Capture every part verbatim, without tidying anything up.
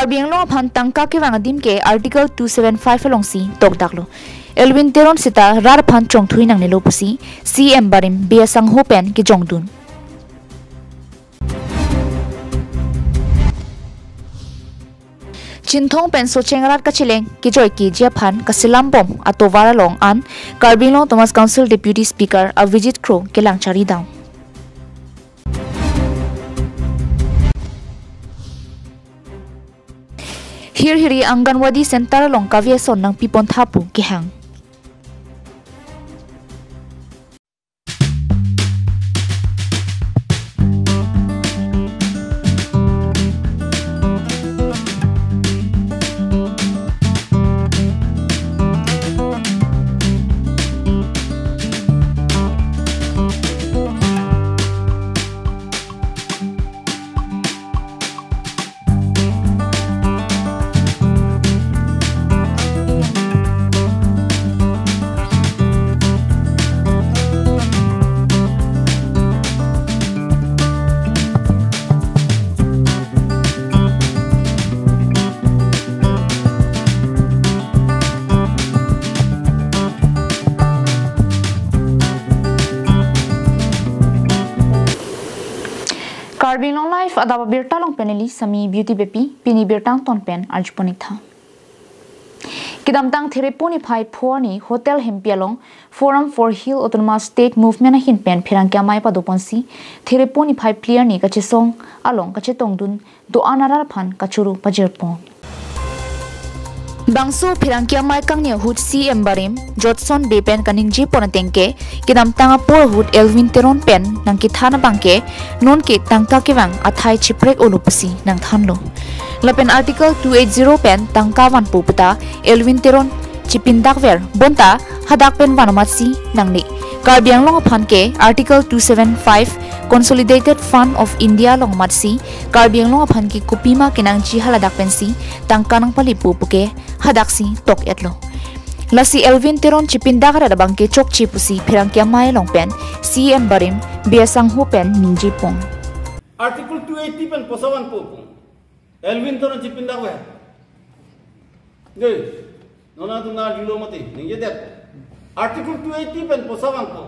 Karbi Anglong aphan tangka kevang adim ke Article two seven five alongsi tokdaklo. Elwin Teron seta rat aphan chongthui nangnelo pusi C M barim Bey Asangho pen kejongdun. Chinthong pen Socheng arat kacheleng kejoi keji aphan kaselam bom atovar along an Karbi Anglong Autonomous Council Deputy Speaker Avijit Kro kelang charidam. Hirhiri Anganwadi Center along kave ason nangpipontha pu kehang. Karbi Anglong Live adap abirta along pen neli Sami Beauty Beypi, pini birta angton pen arjupon-iktha. Kedamtang Therepo niphai pho arni Hotel Hempi along Forum for Hill Autonomous State Movement ahin pen pherangke amei padoponsi Therepo niphai phli arni kachesong along kachetongdun do-an arat aphan kachoro pajirpon. Bangso pherangke amei kangni ahut C M barim Jotson Bey pen kaningjepon ateng ke, kedamtang apor ahut Elwin Teron pen nangkethan abang ke, nonke tangka kevang athai chiprek-olo pusi nangthanlo. Lapen Article two eight zero pen tangka vanpo puta Elwin Teron chipindakver, bonta hadak pen van amatsi nangne. Karbi Anglong aphan ke Article two seven five Consolidated Fund of India along amatsi Karbi Anglong aphan ke kopima kenangji haladak pensi tangka nangpalipo puke hadaksi tok-etlo. Lasi Elwin Teron chipindak arat abang ke chokche pusi pherangke amei along pen C M barim Bey Asangho pen ningjepon. Article two eighty pen posavan po po. Elwin Teron chipindakver. Dei, nona tu na julo mati, ningjedet. Article two eighty pen posavan po.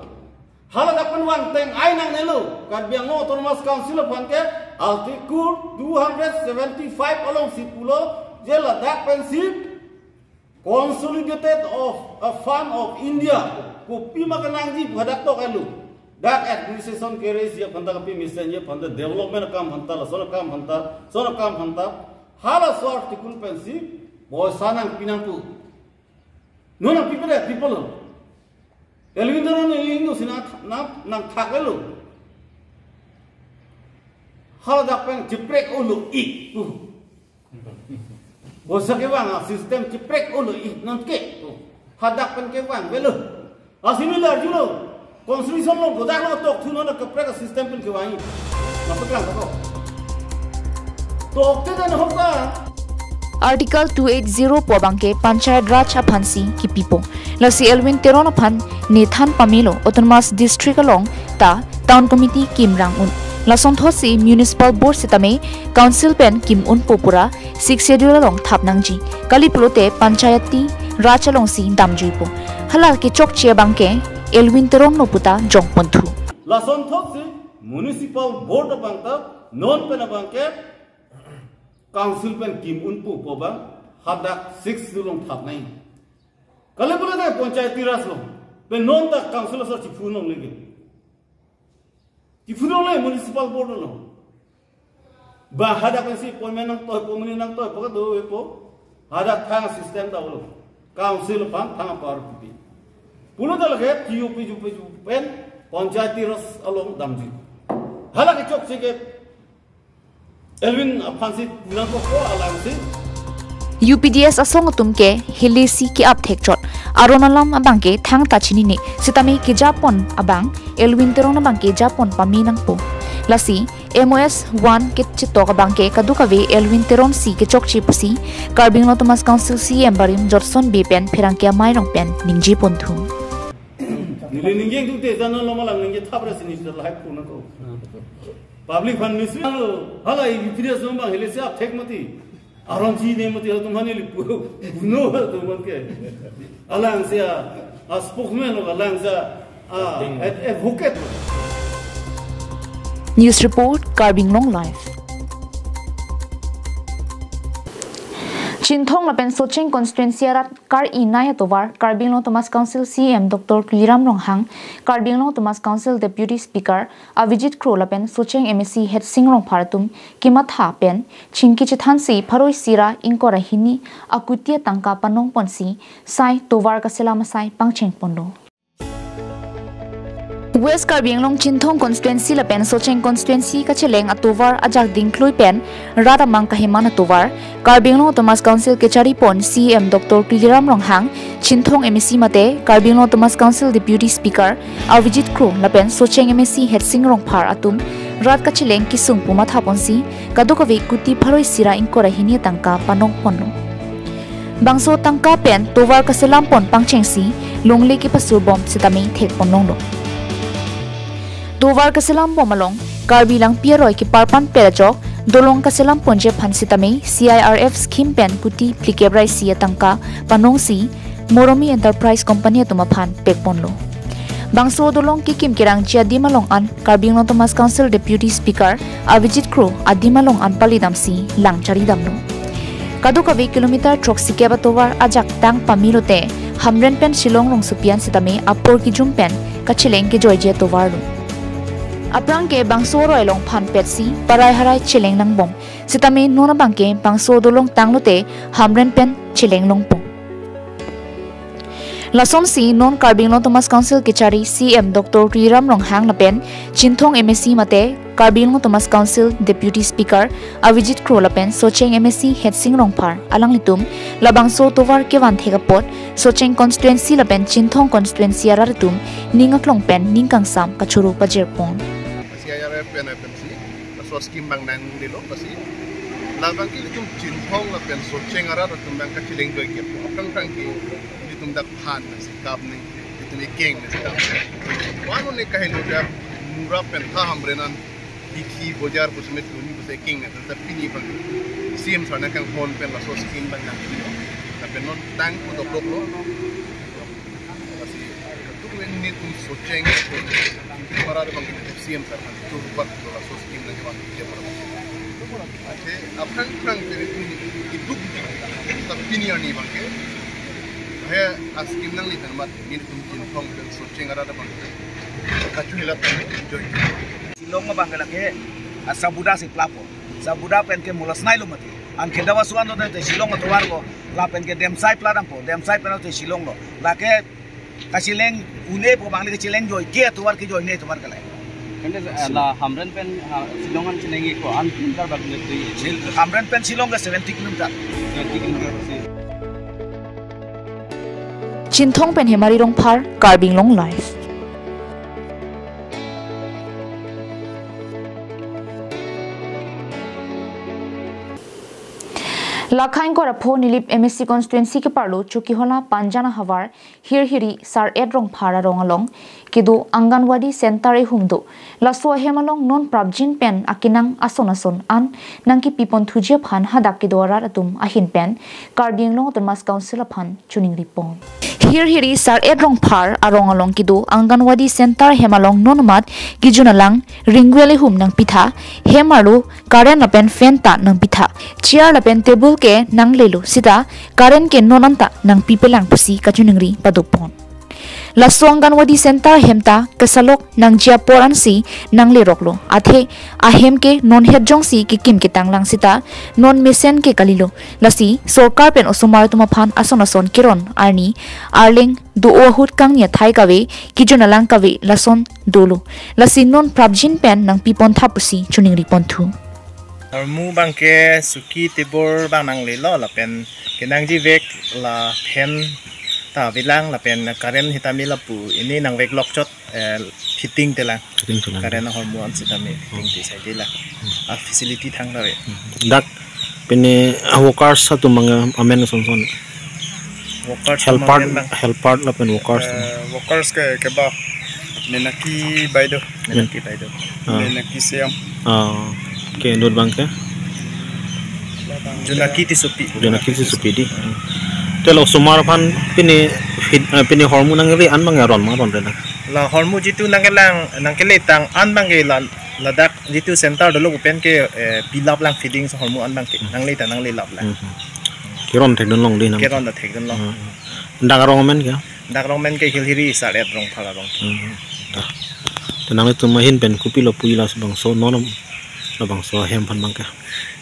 Haladak pen vangteng ai nangnelo, Karbi Anglong Autonomous Council aphan ke Article two hundred seventy-five alongsi pulo, je ladak pensi Consolidated of a Fund of India, kopima kenangji pu hadak tok-etlo. Dak administration keresi aphanta, kapi mesenji aphanta, development akam aphanta, lason akam aphanta, lason akam aphanta, halaso article pensi poisa nangpi nangpo. Non nangpipedet, pipolo. Elwin Teron neli Hindu sina th-, nang, nangthak-etlo. Haladak pen chiprek-olo ik pu. Poisa kevang asystem chiprek-olo ik nonke pu. Hadak pen kevang avelo. Asimi larjulo. Constitution along kodak lo tokthu, non kaprek asystem pen kevang ik. Masuk lang ko. Tokte dan hoka. Article two eight zero po abang ke Panchayat Raj aphansi kipipo. Lasi Elwin Teron aphan ne than pamelo Autonomous District along ta Town Committee kim rang un. Lasonthotsi Municipal Board sitame Council pen kim unpo pura Sixth Schedule along thap nangji. Kali pulote Panchayati Raj alongsi damjuipo. Hala kechokche abang ke Elwin Teron lo puta jongponthu. Lasonthotsi Municipal Board abang ta non pen abang ke Council pen kim unpo pu abang hadak Sixth Schedule along thap nang. Kali pulote Panchayati Raj along. Pen non ta Council asor chiphu longle ke. Chiphu longle Municipal Board along. Ba hadak pensi appointment nangtoi, appointment nangtoi, paka do-e po. Hadak thang system ta olo. Council aphan thang power pipe. Pulo ta lake, T U P, T U P, T U P pen, Panchayati Raj along damji. Hala kechokche ke Elwin aphansi nangkokpo alangsi. U P D S asong atum ke hilisi ke-ap thekchot. Aron alam abang ke thangta chinine. Sitame kejapon abang, Elwin Teron abang kejapon pame nangpo. Lasi, M O S one kechetok abang ke kadokave Elwin Teron si kechokche pusi, Karbi Anglong Autonomous Council C M barim Jotson Bey pen pherangke amei along pen ningjeponthu. Neli ningje tu te jano loma lang ningje thapra sini lahai puna ko. Public fund misuse lo, hala U P D S abang hilisi ap thek mati. Aron si ne mati atum hani lipu. Buno atum ke. Alang sia, a spokesman lo, alang sia, a, ad-, advocate. News report, Karbi Anglong Live. Chinthong lapen Socheng constituency arat kar-i nai atovar Karbi Anglong Autonomous Council C E M Doctor Tuliram Ronghang, Karbi Anglong Autonomous Council Deputy Speaker Avijit Kro lapen Socheng M A C Headsing Rongphar atum kematha pen chingki chethansi pharo isi ra ingkoi ra hini akuti atangka panong ponsi sai tovar kaselam asai pangcheng ponlo. West Karbi Anglong Chinthong constituency lapen Socheng constituency kacheleng atovar ajak dingklui pen rat amang kaheman atovar Karbi Anglong Autonomous Council kechari pon C E M Doctor Tuliram Ronghang, Chinthong M A C mate Karbi Anglong Autonomous Council Deputy Speaker Avijit Kro lapen Socheng M A C Headsing Rongphar atum rat kacheleng kesung pu matha ponsi kadokave kuti pharo isi ra ingkoi ra hini atangka panong ponlo. Bangso tangka pen tovar kaselam pon pangchengsi longle kepasur bom sitame thek pon longlo. Tovar kaselam bom along Karbi Langpi aroi keparpan pet ajok dolong kaselam ponji aphan sitame C I R F scheme pen kuti phlikep ra isi atangka panongsi Moromi Enterprise Company atum aphan pek ponlo. Bangso dolong kekim kerangji adim along an Karbi Anglong Autonomous Council Deputy Speaker Avijit Kro adim along an pali damsi lang chari damlo. Kadokave kilometer throksikep atovar ajak tang pamelo te Hamren pen Shillong rongsopi an sitame apor kejum pen kacheleng kejoiji atovar lo. Aphrang ke bangso aroi along phan petsi parai harai cheleng nangbom. Sitame non abang ke bangso dolong tanglo te Hamren pen cheleng longpo. Lasonsi non Karbi Anglong Autonomous Council kechari C E M Doctor Tuliram Ronghang lapen Chinthong M A C mate Karbi Anglong Autonomous Council Deputy Speaker Avijit Kro lapen Socheng M A C Headsing Rongphar alanglitum labangso tovar kevan thek apot Socheng constituency lapen Chinthong constituency arat atum ning aklong pen ning kangsam kachoro pajir pon. C I R F pen F M C, laso scheme abang nanglelo, lasi labang ke ilitum Chinthong lapen Socheng arat atum abang kacheleng joike pu aphrang phrang ke ilitum dak phan nangsi kap ne, ilitum ekeng nangsi kap. Wano ne kahelo dak Mura pen tha Hamren an Dikhi Bojar pu semet luni pu se ekeng ne, ta pini abang C M sar nangkanghon pen laso scheme abang nanglo. Lapen non tang pu dokdoklo. Lasi kadokave nelitum Socheng, Chingki Mara abang ke C M sar kan turbat laso scheme nangkevan ke para. Athe aphrang phrang ke nelitum iduk ta pini arni abang ke. He a scheme nangli pen mat nelitum Chinthong pen Socheng arat abang ke kachuhila pen join. Shillong abang ke lake, a, Sabuda si plapo. Sabuda pen ke mulas nai lo mati. An ke dawa suan do te Shillong atovar lo. Lapen ke Demsai pla dampo. Demsai pen te Shillong lo. Lake kacheleng un-e pu abang le kacheleng joike atovar kejoi ne atovar ke le. Kan de, eh, la Hamren pen, ha, Shillong an cheleng ko an kilometer bak le tu ye. Shil-, Hamren pen Shillong ke seventy kilometer. Seventy kilometer si. Chinthong pen Hemari Rongphar, Karbi Anglong Live. Lakha ingkoi ra pho Nilip M A C constituency keparlo Chokihola Panjan ahavar Hirhiri Sar-et Rongphar arong along kedo Anganwadi Center ehum do. Laso ahem along non prapjin pen akenang ason ason an nangkepi pon thuji aphan hadak kedo arat atum ahin pen Karbi Anglong Autonomous Council aphan choningri pon. Hirhiri Sar-et Rongphar arong along kedo Anganwadi Center hem along non amat kejun alang ringwel ehum nangpitha, hem arlo current lapen fan ta nangpitha, chair lapen table ke nanglelo sita current ke non anta nangpipelang pusi kachoningri padopon. Laso Anganwadi Center hem ta kesalok nangji apor ansi nangleroklo. Athe ahem ke non het jongsi kekim ketang lang sita non mesen ke kalilo. Lasi sorkar pen osomar atum aphan ason ason keron arni arleng do ahut kangni athai kave kejun alang kave lason dolo. Lasi non prapjin pen nangpi pon tha pusi choningri pon thu. Armu abang ke suki tebor abang nanglelo lapen kenangji vek la fan ta avelang lapen current hitame lapu ini nangvek lok chot, eh, fitting telang. Fitting telang. Current ahormu an sitame fitting te sai de la. Hmm. A facility thang ta ave. Hmm. Dak pini workers atum abang amen son son. Workers helper, amen bang. Helper lapen workers. Eh, workers ke, ke ba Menaki Baido. Menaki Baido. Ah. Menaki Siam. Ah, ke inut abang ke? Junaki Tissopi. Junaki Tissopi di. Te la osomar aphan pini feed, eh, pini hormu nangri an bang aron ma ron rena. La hormu jitu nangkelang nangkeletang an bang ke la ladak jitu center dolo pen ke, eh, pilap lang feeding hormu an bang ke nangle ta nanglelap lang. Hmm. Keron thekdun long di nam. Keron ta thekdun long. Hmm. Dak arong amen ke? Dak arong amen ke Hilhiri Sar-et Rongphar arong. Hmm. Ta. Te nanglitum ahin pen kopilo pu-i labangso non labangso ahem aphan bang ke?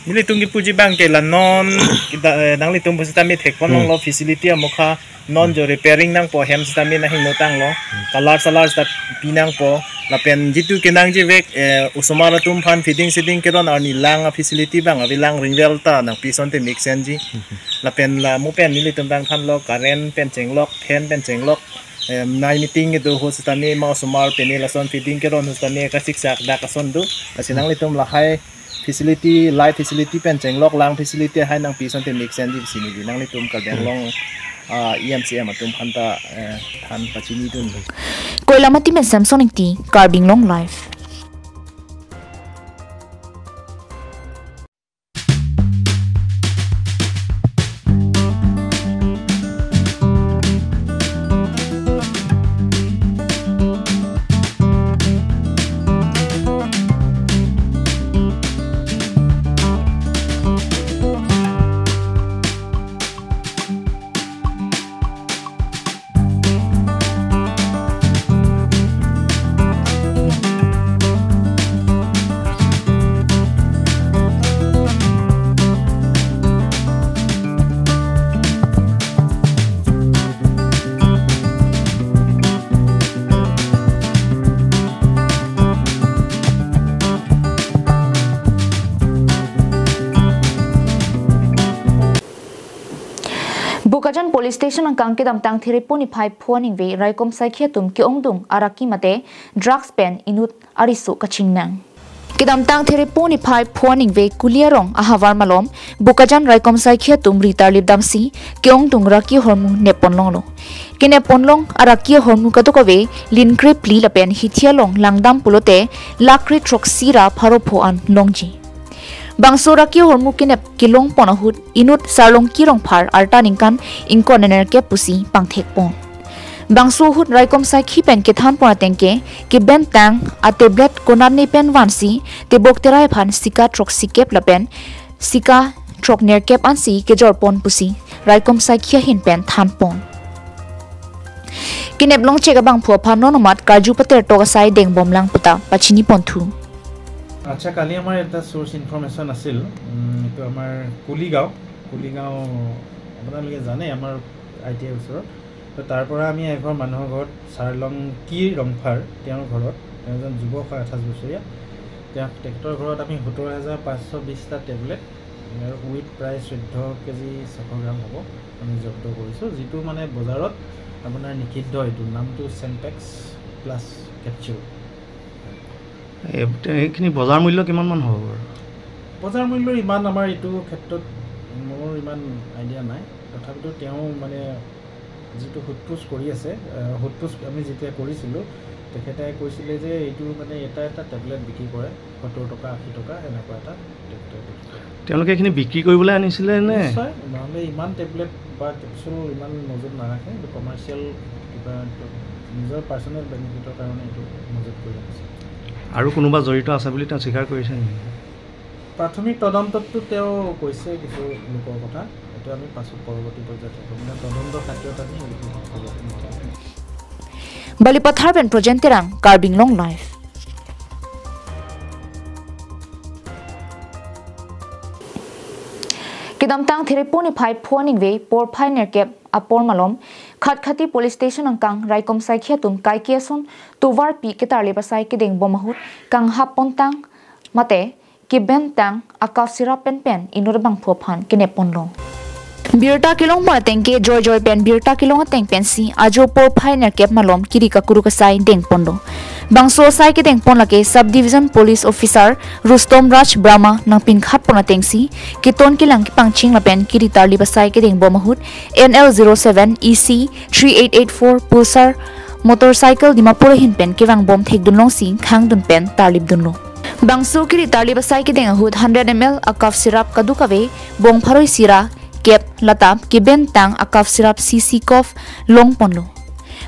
Nelitum kepuji bang ke la non kita, eh, nanglitum pusitame thekpon Hmm. longlo facility amokha non jo repairing nangpo hem sitame nahingno tanglo. Color salar sita pi nangpo. Lapen jitu kenangji vek, eh, osomar atum aphan feeding seeding keron arni lang a facility bang avelang ringwel ta nangpi asonte mix enji. Lapen la mo pen nelitum bang thanlo current pen chenglok, fan pen chenglok, eh, night meeting kedo ahut sitame ma osomar pene lason feeding keron ahut sitame kasiksak dak ason do. Lasi nanglitum lahai facility, light facility pen chenglok lang facility hai nangpi asonte mix enji sini di nanglitum Karbi Anglong, ah, E M C M atum aphan ta, eh, than pachinidun. Koilamati pen Samson Ingti, Karbi Anglong Live. Bokajan Police Station angkang kedamtang Therepo niphai pho aningve raikom saikhi atum ke-ongdung araki mate drugs pen inut ariso kachingnang. Kedamtang Therepo niphai pho aningve Kuliarong ahavar malom Bokajan raikom saikhi atum ri tarlip damsi ke-ongdung raki ahormu neppon longlo. Keneppon long araki ahormu kadokave lin krepli lapen hithi along langdam pulote lakh kre throksi ra pharo pho an longji. Bangso raki ahormu kenep kelongpon ahut inut Sarlongki Rongphar arta ningkan ingkoi nerkep pusi pangthekpon. Bangso ahut raikom saikhi pen kethanpon ateng ke kebentang a tablet konatne pen vansi tebok terai aphan sika throksikep lapen sika throknerkep ansi kejorpon pusi raikom saikhi ahin pen thanpon. Kenep longchek abangphu aphan non amat karju patertok asai dengbomlang puta pachiniponthu. আচ্ছা, কালি আমাৰ এটা source information আছিল। উম, এইটো আমাৰ কুলিগাঁও, কুলিগাঁও আপোনালোকে জানে, আমাৰ আই টি আইৰ ওচৰত। তো তাৰ পৰা আমি এঘৰ মানুহৰ ঘৰত, চাৰলংকি ৰংফাৰ, তেওঁৰ ঘৰত, তেওঁ এজন যুৱক হয়, আঠাইছ বছৰীয়া। তেওঁ, তেখেতৰ ঘৰত আমি সোতৰ হাজাৰ পাঁচশ বিশটা টেবলেট আৰু ৱেইট প্ৰায় চৈধ্য কেজি ছশ গ্ৰাম হ'ব, আমি জব্দ কৰিছোঁ, যিটো মানে বজাৰত আপোনাৰ নিষিদ্ধ। এইটো নামটো চেম্পেক্স প্লাছ কেপচুল। এই, এইখিনি বজাৰ মূল্য কিমান মান হ'ব বাৰু? বজাৰ মূল্য ইমান আমাৰ এইটো ক্ষেত্ৰত মোৰ ইমান আইডিয়া নাই, তথাপিতো তেওঁ মানে যিটো সোধ পোছ কৰি আছে, আহ, সোধ পোছ আমি যেতিয়া কৰিছিলোঁ, তেখেতে কৈছিলে যে এইটো মানে এটা এটা টেবলেট বিক্ৰী কৰে সত্তৰ টকা, আশী টকা, এনেকুৱা এটা তেখেতে বিক্ৰী কৰে। তেওঁলোকে এইখিনি বিক্ৰী কৰিবলৈ আনিছিলে নে? নিশ্চয়, নহ'লে ইমান টেবলেট বা কেপচুল ইমান মজুত নাৰাখে। এইটো কমাৰ্চিয়েল কিবা, এইটো নিজৰ পাৰ্চনেল বেনিফিটৰ কাৰণে এইটো মজুত কৰি ৰাখিছে। আৰু কোনোবা জড়িত আছে বুলি তেওঁ স্বীকাৰ কৰিছে নেকি? প্ৰাথমিক তদন্তততো তেওঁ কৈছে কিছু লোকৰ কথা, এইটো আমি পাছত পৰৱৰ্তী পৰ্যায়ত ক'ম। মানে তদন্ত খাদ্যত আমি এইটো হ'ব। Balipathar pen Projen Terang, Karbi Anglong Live. Kedamtang Therepo niphai pho aningve porphai nerkep apor malom Khatkhati Police Station angkang raikom saikhi atum kaike ason tovarpi ketarlip asai kedengbom ahut kanghap pontang mate kebentang akau sirap penpen inut abangphu aphan kenepponlo. Birta kelongpon ateng ke joijoi pen birta kelong ateng pensi ajo porphai nerkep malom kiri kakuruk asai dengponlo. Bangso asai kedengpon lake Sub Division Police Officer Rustom Raj Brahma nangpingkhatpon atengsi keton kelang kepangching lapen kiri tarlip asai kedengbom ahut N L zero seven E C three eight eight four Pulsar motorcycle Dimapur ahin pen kevangbom thekdunlongsi khangdun pen tarlipdunlo. Bangso kiri tarlip asai kedeng ahut hundred M L a cough syrup kadokave bong pharo isi ra kep latap kebentang a cough syrup C C Cough longponlo.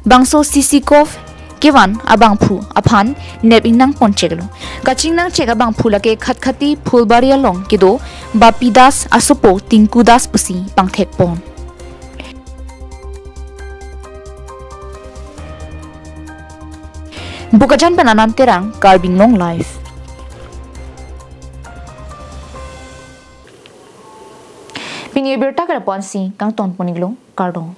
Bangso C C Cough kevan abangphu aphan nep ingnang poncheklo. Kachingnangchek abangphu lake Khatkhati Phulbari along kedo Bapi Das asopo Tinku Das pusi pangthekpon. Bokajan pen Anand Terang, Karbi Anglong Live. Pini abirta kalaponsi kangtonpon-iklo, kardom.